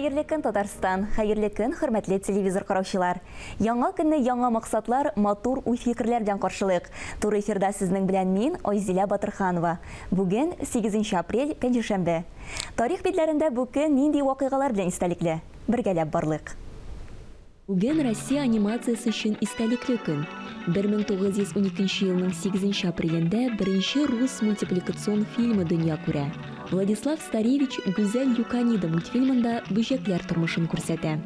Хәерле көн, Татарстан! Хәерле көн, хөрмәтле телевизор караучылар! Яңа көнне яңа максатлар, матур уй-фикерләр белән каршылыйк. Туры эфирда сезнең белән мин, Айзилә Батырханова. Бүген, 8 апрель, пәнҗешәмбе. Тарих битләрендә бу көн нинди вакыйгалар белән истәлекле? Бергәләп барлыйк. Бүген Россия анимациясе өчен истәлекле көн. 1912 елның 8 апрелендә беренче рус мультипликацион фильмы дөнья күрә. Владислав Старевич Гүзәл Люканида мультфильмында бөҗәкләр тормышын күрсәтә.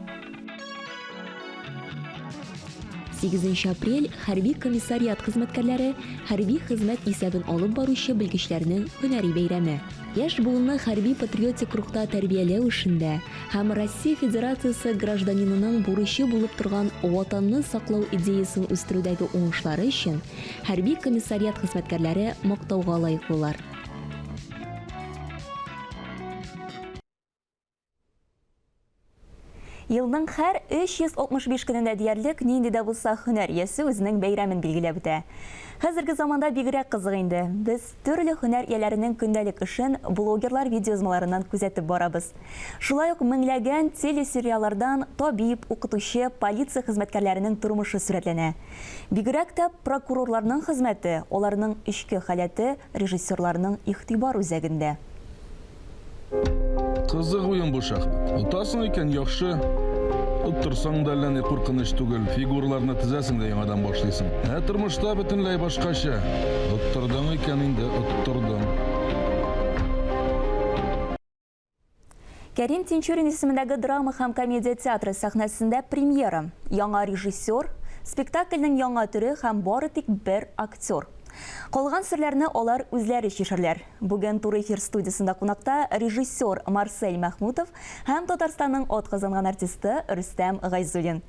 8 апрель хәрби комиссариат хезмәткәрләре хәрби хезмәт исәбен алып баручы белгечләрнең һөнәри бәйрәме. Яшь буынны хәрби-патриотик рухта тәрбияләү эшендә һәм Россия Федерациясе гражданинының бурычы булып торган Ватанны саклау идеясен үстерүдәге уңышлары өчен хәрби комиссариат хезмәткәрләре мактауга лаеклылар. Елның һәр 365 көнендә диярлек нинди дә булса һөнәр иясе үзенең бәйрәмен билгеләп үтә. Хәзерге заманда бигрәк кызык инде. Без төрле һөнәр ияләренең көндәлек эшен блогерлар видеоязмаларыннан күзәтеп барабыз. Шулай ук меңләгән телесериаллардан табиб, укытучы, полиция хезмәткәрләренең тормышы сурәтләнә. Бигрәк тә прокурорларның хезмәте, аларның эчке халәте режиссерларның игътибар үзәгендә. Кызык уен бу шахмат. Отасың икән, яхшы. Оттырсаң да әллә ни куркыныч түгел. Фигураларны тезәсең дә яңадан башлыйсың. Ә тормышта бөтенләй башкача. Оттырдың икән инде, оттырдың. Кәрим Тинчурин исемендәге драма һәм комедия театры сәхнәсендә премьера. Яңа режиссер, спектакльнең яңа төре һәм бары тик бер актер. Калган серләрне алар үзләре чишерләр. Бүген Туры эфир студиясендә кунакта режиссер Марсель Мәхмүтов һәм Татарстанның атказанган артисты Рөстәм Гайзуллин.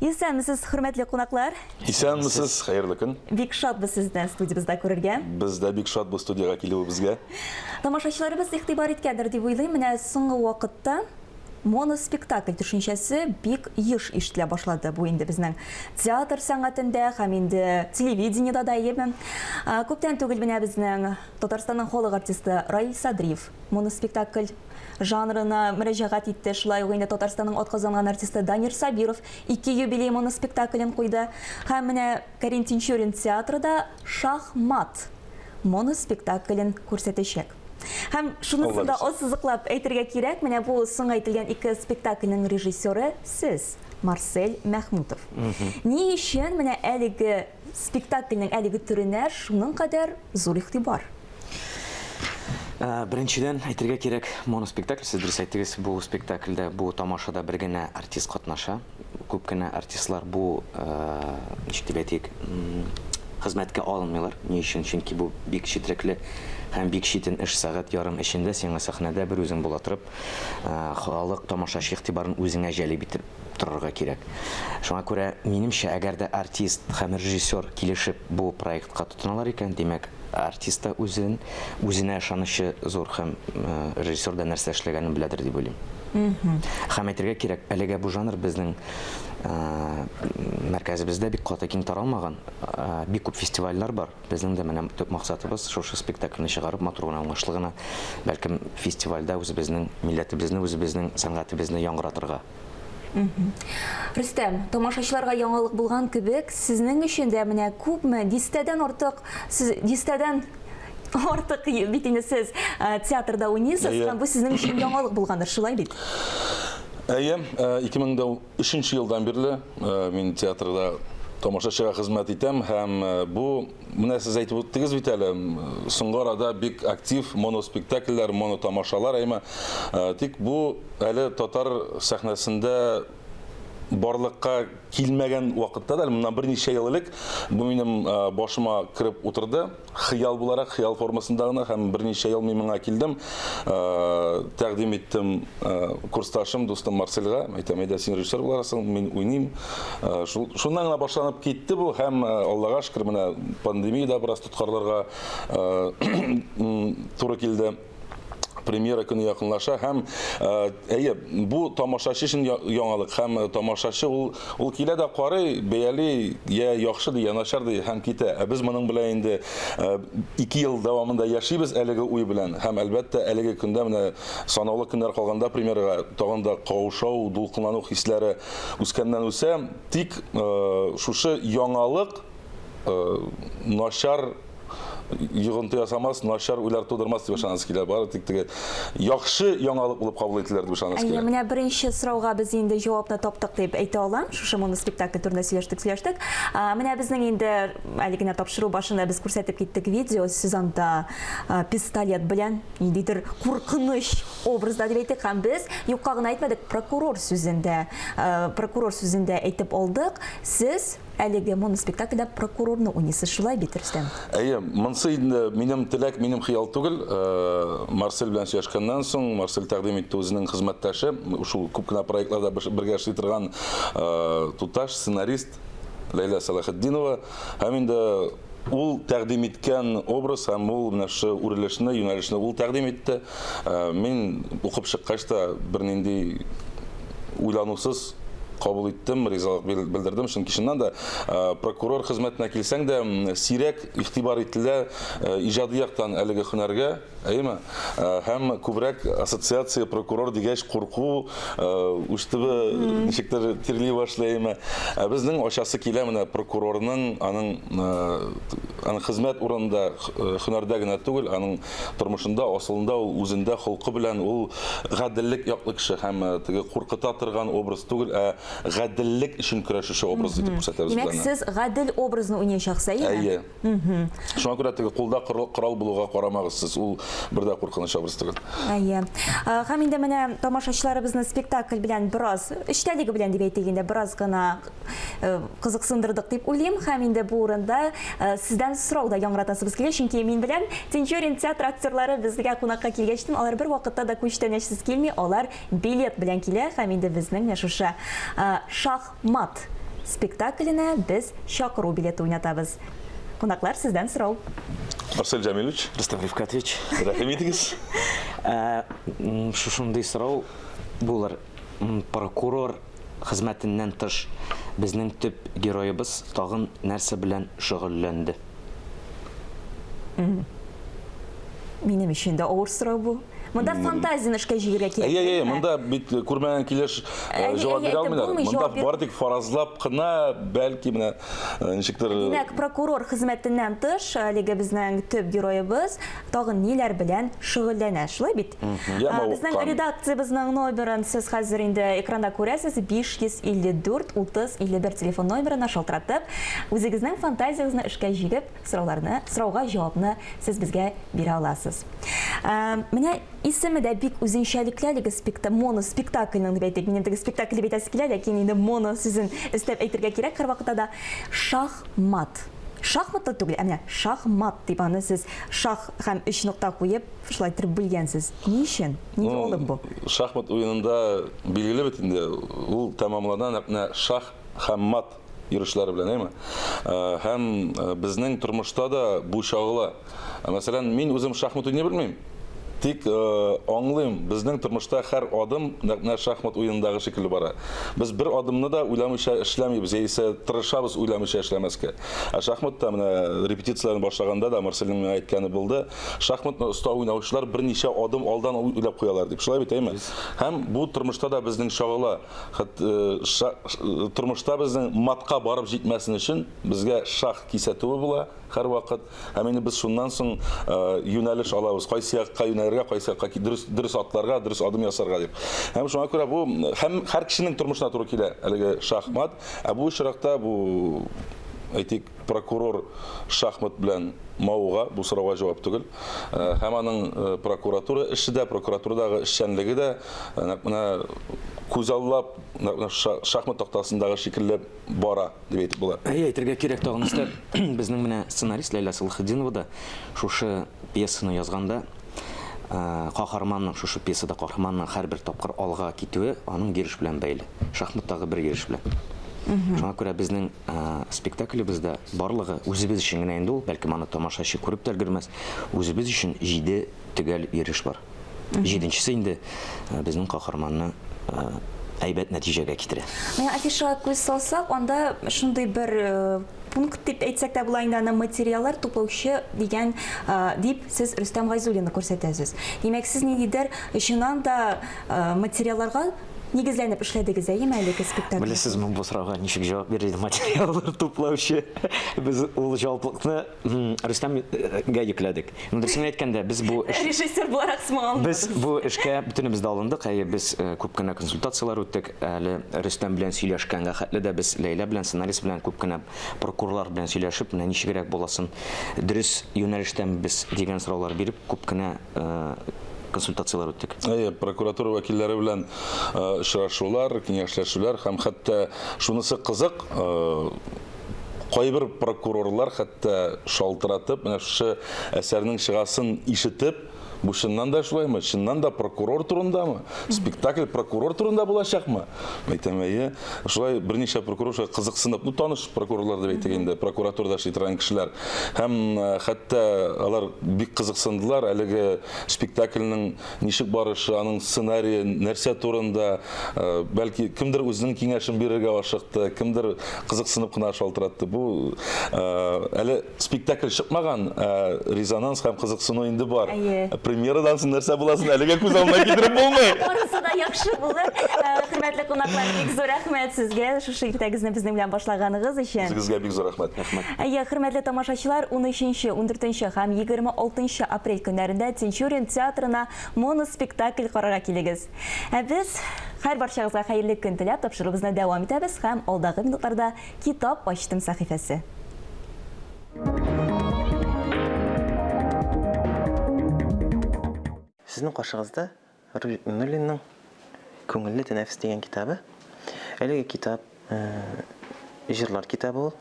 Исәнмесез, хөрмәтле кунаклар! Исәнмесез, хәерле көн! Бик шатбыз сезне студиябездә күрергә. Без дә бик шат бу студиягә килүебезгә. Тамашачыларыбыз игътибар иткәндер дип уйлыйм, менә соңгы вакытта Моноспектакль төшенчәсе бик еш ишетелә башлады. Бу инде безнең театр сәнгатендә һәм инде телевидениедә дә, әйеме? Күптән түгел менә безнең Татарстанның халык артисты Раил Садриев моноспектакль жанрына мөрәҗәгать итте. Шулай ук инде Татарстанның атказанган артисты Данир Сабиров ике юбилей моноспектаклен куйды. Һәм менә Кәрим Тинчурин театры да Шахмат моноспектаклен күрсәтәчәк. Һәм шунысын да ассызыклап әйтергә кирәк, менә бу соң әйтелгән ике спектакльнең режиссеры сез, Марсель Мәхмүтов. Ни өчен менә әлеге спектакльнең әлеге төренә шуның кадәр зур игътибар? Э, беренчедән, әйтергә кирәк, моноспектакль, сез дөрес әйттегез, бу спектакльдә, бу тамашада бер генә артист катнаша. Күп кенә артистлар бу, ничек дип әйтик, хезмәткә алынмыйлар. Ни өчен? Чөнки бу бик четерекле һәм бик читен эш. Сәгать ярым эчендә сиңа сәхнәдә бер үзең була торып, халык, тамашачы игътибарын үзеңә җәлеп итеп торырга кирәк. Шуңа күрә, минемчә, әгәр дә артист һәм режиссер килешеп бу проектка тотыналар икән, димәк, Артист та үзен, үзенә ышанычы зур һәм режиссер да нәрсә эшләгәнен беләдер дип уйлыйм. Һәм әйтергә кирәк, әлегә бу жанр безнең мәркәзебездә бик каты киң таралмаган. Бик күп фестивальләр бар. Безнең дә менә төп максатыбыз шушы спектакльне чыгарып, матур гына, уңышлы гына, бәлкем, фестивальдә үзебезнең милләтебезне, үзебезнең сәнгатебезне яңгыратырга. Рөстәм, тамашачыларга яңалык булган кебек, сезнең өчен дә менә күпме, дистәдән артык, сез дистәдән артык бит инде сез э, театрда уйныйсыз, һәм бу сезнең өчен яңалык булгандыр, шулай бит? Әйе, 2003 елдан бирле э, мин театрда тамашачыга хезмәт итәм һәм э, бу менә сез әйтеп үттегез бит әле, соңгы арада бик актив моноспектакльләр, монотамашалар, әйме. Тик бу әле татар сәхнәсендә барлыкка килмәгән вакытта да, моннан берничә ел элек бу минем башыма кереп утырды. Хыял буларак, хыял формасында гына һәм берничә ел мин моңа килдем. Тәкъдим иттем курсташым, дустым Марсельга, әйтәм, әйдә син режиссер буларсың, мин уйныйм. Шул шуннан гына башланып китте бу һәм Аллага шөкер, менә пандемия дә бераз тоткарларга туры килде. Премьера көне якынлаша һәм әйе, бу тамашачы өчен яңалык һәм тамашачы ул ул килә дә карый, бәяли, я яхшы ди, я начар ди һәм китә. Ә без моның белән инде 2 ел дәвамында яшибез әлеге уй белән һәм әлбәттә әлеге көндә менә санаулы көннәр калганда премьерага тагын да каушау, дулкынлану хисләре үскәннән үсә. Тик шушы яңалык начар йогынты ясамас, начар уйлар тудырмас дип ышанасы килә. Бары тик теге яхшы яңалык булып кабул ителер дип ышанасы килә. Әйе, менә беренче сорауга без инде җавапны таптык дип әйтә алам. Шушы моноспектакль турында сөйләштек, сөйләштек. Менә безнең инде әле генә тапшыру башында без күрсәтеп киттек видео, сез анда пистолет белән ниндидер куркыныч образда дип әйтик һәм без юкка гына әйтмәдек, прокурор сүзен дә, прокурор сүзен дә әйтеп алдык. Сез Әлеге моноспектакльдә прокурорны уйныйсыз, шулай бит, Рөстәм? Әйе, монсы инде минем теләк, минем хыял түгел. Марсель белән сөйләшкәннән соң, Марсель тәкъдим итте үзенең хезмәттәше, шул күп кенә проектларда бергә эшли торган туташ, сценарист Ләйлә Сәлахетдинова. Һәм инде ул тәкъдим иткән образ һәм ул менә шушы үрелешне, юнәлешне ул тәкъдим итте. Мин укып чыккач та бернинди уйланусыз кабул иттем, ризалык белдердем, чөнки чыннан да прокурор хезмәтенә килсәң дә, сирәк игътибар ителә иҗади яктан әлеге һөнәргә, әйеме? Һәм күбрәк ассоциация прокурор дигәч курку, уч төбе ничектер тирли башлый, әйеме? Ә безнең ачасы килә менә прокурорның аның аның хезмәт урынында, һөнәрдә генә түгел, аның Тормышында, асылында ул үзендә холкы белән ул гаделлек яклы кеше һәм э, теге куркыта торган образ түгел, ә гаделлек өчен көрәшүче образ итеп күрсәтәбез Димәк, сез гадел образны уйнаячаксыз, әйеме? Әйе. Шуңа күрә теге кулда корал булуга карамагыз сез, ул бер дә куркыныч образ түгел. Әйе. Һәм инде менә тамашачыларыбызны спектакль белән бераз, эчтәлеге белән дип әйтик инде, бераз гына Э, кызыксындырдык дип уйлыйм һәм инде бу урында э, сездән сорау да яңгыратасыбыз килә, чөнки мин беләм, Тинчурин театр актерлары безгә кунакка килгәчтен алар бер вакытта да күчтәнәчсез килми, алар билет белән килә һәм инде безнең менә шушы э, шахмат спектакленә без чакыру билеты уйнатабыз. Кунаклар, сездән сорау. Марсель Җамилович. Рөстәм Рифкатович. Рәхим итегез. Шушындый сорау булыр. Прокурор Хезмәтеннән тыш, безнең төп героебыз тагын нәрсә белән шөгыльләнде? Минем өчен дә авыр сорау бу. Монда фантазияне эшкә җигергә кирәк. Әйе, әйе, монда бит күрмәгән килеш э, җавап бирә алмыйлар. Монда бары тик фаразлап кына, бәлки менә э, ничектер. Димәк, прокурор хезмәтеннән тыш, әлеге безнең төп героебыз тагын ниләр белән шөгыльләнә, шулай бит? Безнең редакциябезнең номерын сез хәзер инде экранда күрәсез, 554 30 51 телефон номерына шалтыратып, үзегезнең фантазиягезне эшкә җигеп, сорауларны, сорауга җавапны сез безгә бирә аласыз. Менә исеме дә бик үзенчәлекле әлеге спекта, моноспектакльнең дип әйтик. Минем теге спектакль дип әйтәсе килә, ләкин инде моно сүзен өстәп әйтергә кирәк һәрвакытта да. Шахмат. Шахмат та түгел, ә менә шахмат дип аны сез шах һәм өч нокта куеп Шулай иттереп бүлгәнсез. Ни өчен? Нинди Ну, алым бу? Шахмат уенында билгеле бит инде, ул тәмамлана нәкъ менә шах һәм мат йөрешләре белән, әйме? Э, һәм э, безнең тормышта да бу чагыла. Э, мәсәлән, мин үзем шахмат уйный белмим. Тик аңлыйм, безнең тормышта һәр адым нәкъ менә шахмат уенындагы шикелле бара. Без бер адымны да уйламыйча эшләмибез, яисә тырышабыз уйламыйча эшләмәскә. Ә шахматта менә репетицияләрне башлаганда да Марсельнең миңа әйткәне булды, Шахматны оста уйнаучылар берничә адым алдан уйлап куялар дип. Шулай бит, әйме? Һәм бу тормышта да безнең чагыла. Хәт, э, э, тормышта безнең матка барып җитмәсен өчен безгә шах кисәтүе була һәрвакыт. Һәм инде без шуннан соң э, юнәлеш алабыз. Кайсы якка юнәлергә, кайсы якка дөрес дөрес атларга, дөрес адым ясарга дип. Һәм шуңа күрә бу һәм һәр кешенең тормышына туры килә әлеге шахмат. Ә бу очракта бу әйтик, прокурор шахмат белән мавыга, бу сорауга җавап түгел. Э, һәм аның э, прокуратура эше дә, прокуратурадагы эшчәнлеге дә э, нәкъ менә күзаллап, нәкъ менә шахмат тактасындагы шикелле бара дип әйтеп була. Әйе, әйтергә кирәк тагын өстәп, безнең менә сценарист Ләйлә Салахетдинова да шушы пьесаны язганда каһарманның, шушы пьесада каһарманның һәрбер тапкыр алга китүе аның йөреш белән бәйле. Шахматтагы бер йөреш белән. Шуңа күрә безнең спектаклебездә барлыгы үзебез өчен генә инде ул, бәлкем аны тамашачы күреп тә өлгермәс, үзебез өчен җиде төгәл йөреш бар. Җиденчесе инде безнең каһарманны әйбәт нәтиҗәгә китерә. Менә афишага күз салсак, анда шундый бер пункт дип әйтсәк тә була инде аны материаллар туплаучы дигән дип сез Рөстәм Гайзуллинны күрсәтәсез. Димәк, сез ниндидер чыннан да материалларга нигезләнеп эшләдегез, әйеме әлеге спектакль? Беләсезме, бу сорауга ничек җавап бирер идем, материаллар туплаучы. Без ул җаваплылыкны Рөстәмгә йөкләдек. Ну, дөресен әйткәндә, без бу эш... Режиссер буларак соң алындыгыз. Без бу эшкә бөтенебез дә алындык. Әйе, без э, күп кенә консультацияләр үттек. Әле Рөстәм белән сөйләшкәнгә хәтле дә без Ләйлә белән, сценарист белән күп кенә прокурорлар белән сөйләшеп, менә ничегрәк буласын, дөрес юнәлештәме без дигән сораулар биреп, күп кенә э, консультацияләр үттек. Әйе, прокуратура вәкилләре белән э, очрашулар, киңәшләшүләр һәм хәтта шунысы кызык, Кайбер прокурорлар хәтта шалтыратып, менә шушы әсәрнең чыгасын ишетеп, бу чыннан да шулаймы? Чыннан да прокурор турындамы? Спектакль прокурор турында булачакмы? Әйтәм, әйе. Шулай берничә прокурор шулай кызыксынып, ну таныш прокурорлар дип әйтик инде, прокуратурада эшли торган кешеләр. Һәм э, хәтта алар бик кызыксындылар әлеге спектакльнең Ничек барышы, аның сценарие нәрсә турында, э, бәлки кемдер үзенең киңәшен бирергә ашыкты, кемдер кызыксынып кына шалтыратты. Бу э, әле спектакль чыкмаган, ә резонанс һәм кызыксыну инде бар. Әйе. Премьерадан соң нәрсә буласын әлегә күз алдына китереп булмый. Барысы да яхшы булыр. Э, хөрмәтле кунаклар, бик зур рәхмәт сезгә шушы иртәгезне безнең белән башлаганыгыз өчен. Үзегезгә бик зур рәхмәт. Рәхмәт. Әйе, хөрмәтле тамашачылар, 13, 14 һәм 26 апрель көннәрендә Тинчурин театрына моноспектакль карарга килегез. Ә без һәрбарчагызга хәерле көн теләп тапшыруыбызны дәвам итәбез һәм алдагы минутларда Китап ачтым сәхифәсе. Сезнең каршыгызда Рубик Миңнуллинның Күңелле тәнәфес дигән китабы. Әлеге китап җырлар китабы ул.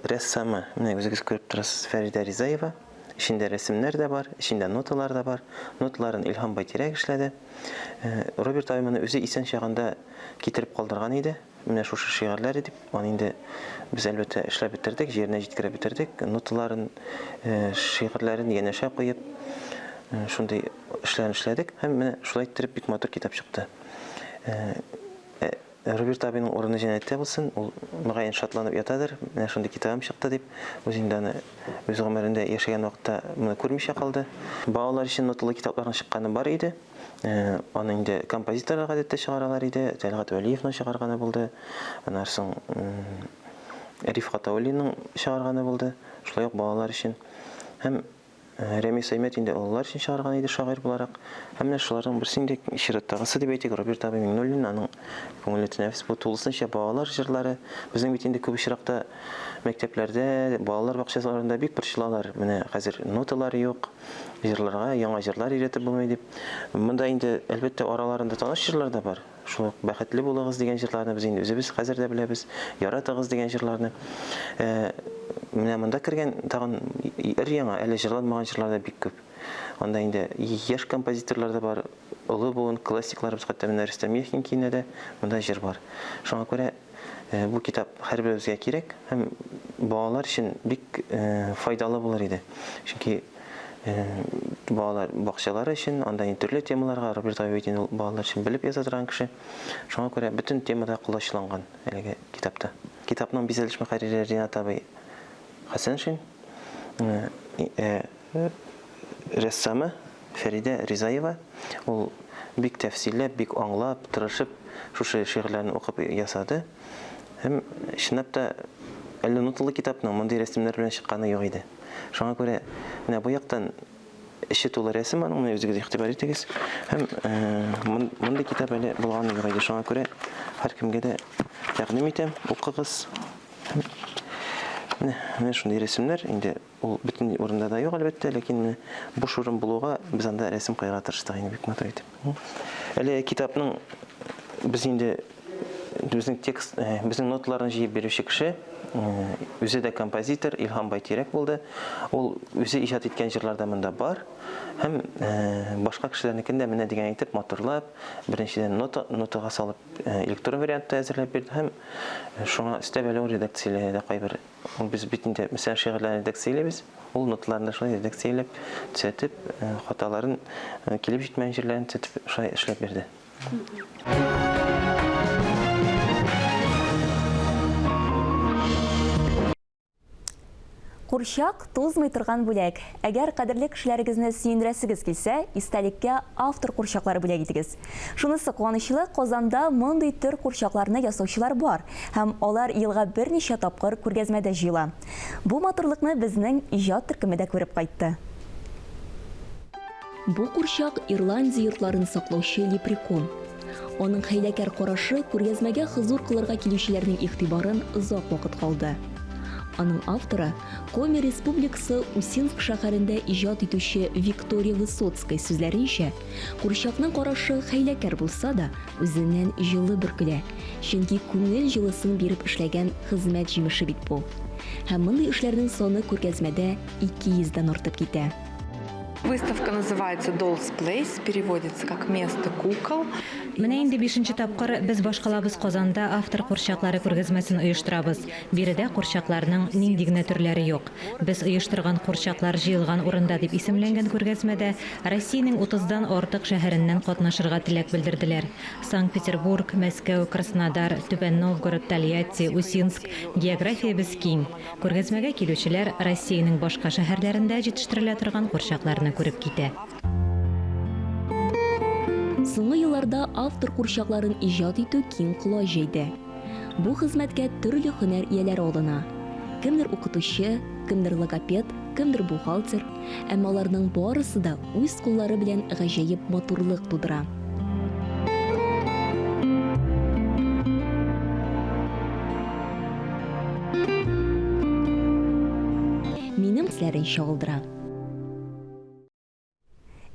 Рәссамы, менә үзегез күреп торасыз, Фәридә Ризаева. Эчендә рәсемнәр дә бар, эчендә ноталар да бар. Ноталарын Илһам Байтирәк эшләде. Роберт абый моны үзе исән чагында китереп калдырган иде. Менә шушы шигырьләр дип, аны инде без, әлбәттә, эшләп бетердек, җиренә җиткереп бетердек. Ноталарын, шигырьләрен янәшә куеп, шундый эшләрен эшләдек. Һәм менә шулай иттереп бик матур китап чыкты. Роберт абыйның урыны җәннәттә булсын, ул мөгаен шатланып ятадыр, менә шундый китабым чыкты дип. Үзе инде аны үз гомерендә яшәгән вакытта моны күрмичә калды. Балалар өчен ноталы китапларның чыкканы бар иде. Аны инде композиторлар гадәттә чыгаралар иде. Тәлгать Вәлиевның чыгарганы булды. Аннан соң Риф Гатауллинның чыгарганы булды. Шулай ук балалар өчен. Һәм Рәмис Аймәт инде олылар өчен чыгарган иде шагыйрь буларак. Һәм менә шуларның берсе инде чираттагысы дип әйтик, Роберт абый Миңнуллин, аның Күңелле тәнәфес бу тулысынча балалар җырлары. Безнең бит инде күп очракта мәктәпләрдә, балалар бакчаларында бик борчылалар. Менә хәзер ноталар юк. Җырларга яңа җырлар өйрәтеп булмый дип. Монда инде, әлбәттә, араларында таныш җырлар да бар. Шул ук Бәхетле булыгыз дигән җырларны без инде үзебез хәзер дә беләбез, Яратыгыз дигән җырларны. Ә, менә монда кергән тагын өр-яңа, әле җырланмаган җырлар да бик күп. Анда инде яшь композиторлар да бар, олы буын классикларыбыз, хәтта менә Рөстәм Яхин көенә дә монда җыр бар. Шуңа күрә бу китап һәрберебезгә кирәк һәм балалар өчен бик файдалы булыр иде. Чөнки балалар бакчалары өчен, анда инде төрле темаларга, Роберт абый бит инде ул балалар өчен белеп яза торган кеше. Шуңа күрә бөтен тема да колачланган әлеге китапта. Китапның бизәлеш мөхәррире Ринат абый Хәсәншин, рәссамы Фәридә Ризаева. Ул бик тәфсилләп, бик аңлап, тырышып шушы шигырьләрне укып ясады. Һәм чынлап та әле ноталы китапның мондый рәсемнәр белән чыкканы юк иде. Шуңа күрә менә бу яктан эче тулы рәсем аның, менә үзегез игътибар итегез. Һәм мондый китап әле булганы юк иде. Шуңа күрә һәркемгә дә тәкъдим итәм, укыгыз. Һәм менә, менә шундый рәсемнәр инде Ул бөтен урында да юк, әлбәттә, ләкин менә буш урын булуга без анда рәсем куярга тырыштык инде бик матур итеп. Әле китапның без инде Безнең текст, безнең ноталарны җыеп бирүче кеше, үзе дә композитор Илһам Байтирәк булды. Ул үзе иҗат иткән җырлар да монда бар. Һәм башка кешеләрнекен дә менә дигән итеп матурлап, беренчедән нота, нотага салып электрон вариантта әзерләп бирде һәм шуңа өстәп әле ул редакцияләде дә кайбер. Ул без бит инде, мәсәлән, шигырьләрне редакциялибез, ул ноталарны да шулай редакцияләп, төзәтеп, хаталарын, килеп җитмәгән җирләрен төзәтеп шулай эшләп бирде. Курчак, тузмый торган бүләк. Әгәр кадерле кешеләрегезне сөендерәсегез килсә, истәлеккә автор курчаклары бүләк итегез. Шунысы куанычлы, Казанда мондый төр курчакларны ясаучылар бар һәм алар елга берничә тапкыр күргәзмәдә җыела. Бу матурлыкны безнең иҗат төркеме дә күреп кайтты. Бу курчак Ирландия йортларын саклаучы лепрекон. Аның хәйләкәр карашы күргәзмәгә хозур кылырга килүчеләрнең игътибарын озак вакыт калды. Аның авторы, Коми Республикасы Усинск шәһәрендә иҗат итүче Виктория Высоцкая сүзләренчә, курчакның карашы хәйләкәр булса да, үзеннән җылы бөркелә, чөнки күңел җылысын биреп эшләгән хезмәт җимеше бит бу. Һәм мондый эшләрнең саны күргәзмәдә 200 дән артып китә. Выставка называется Doll's Place, переводится как «Место кукол». Менә инде бишенче тапкыр без башкалабыз Казанда автор курчаклары күргәзмәсен оештырабыз. Биредә курчакларның нинди генә төрләре юк. Без оештырган Курчаклар җыелган урында дип исемләнгән күргәзмәдә Россиянең утыздан артык шәһәреннән катнашырга теләк белдерделәр. Санкт-Петербург, Мәскәү, Краснодар, Түбән Новгород, Тольятти, Усинск, географиябез киң. Күргәзмәгә килүчеләр Россиянең башка шәһәрләрендә җитештерелә торган курчакларны күреп китә. Соңгы елларда автор курчакларын иҗат итү киң колач җәйде. Бу хезмәткә төрле һөнәр ияләре алына. Кемдер укытучы, кемдер логопед, кемдер бухгалтер, әмма аларның барысы да үз куллары белән гаҗәеп матурлык тудыра. Минем хисләрен чагылдыра.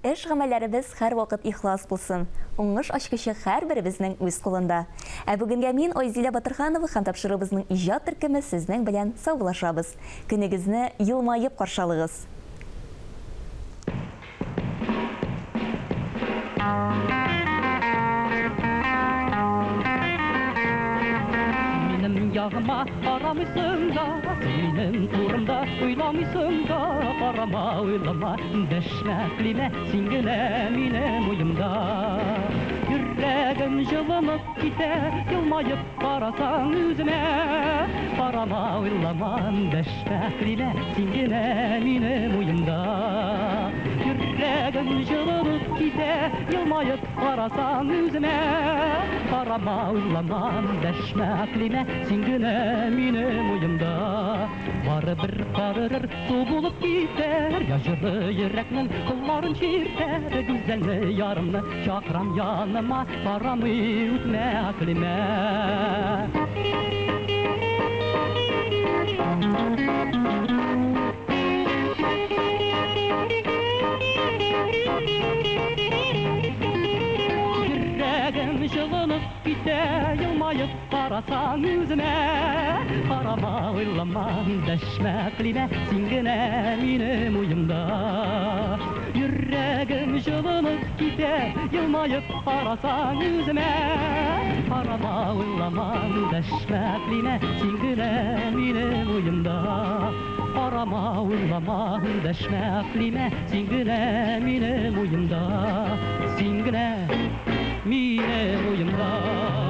Эш-гамәлләребез һәрвакыт ихлас булсын. Уңыш ачкычы һәрберебезнең үз кулында. Ә бүгенгә мин, Айзилә Батырханова һәм тапшыруыбызның иҗат төркеме сезнең белән саубуллашабыз. Көнегезне елмаеп каршы алыгыз! Минем ягыма карамыйсың да, минем турымда уйламыйсың да, карама, уйлама, дәшмә, климә, син генә минем уемда. Йөрәгем җылынып китә, елмаеп Карасаң үземә, карама, уйлама, дәшмә, климә, син генә минем уемда. Йөрәгем җылынып китә, елмаеп карасаң үземә, карама, уйлама, дәшмә, климә, син генә минем уемда. Барыбер карырыр, су булып китәр, җылы йөрәкнең кылларын чиртәр, гүзәлне ярымны чакырам яныма, Карамый үтмә әкълимә. Йөрәгем җылынып китә, елмаеп карасаң үземә. Карама, уйлама, дәшмә, әкълимә, син генә минем уемда. Йөрәгем җылынып китә, елмаеп карасаң үземә. Карама, уйлама, дәшмә, климә, син генә минем уемда. Карама, уйлама, дәшмә, климә, син генә минем уемда. Син генә минем уемда.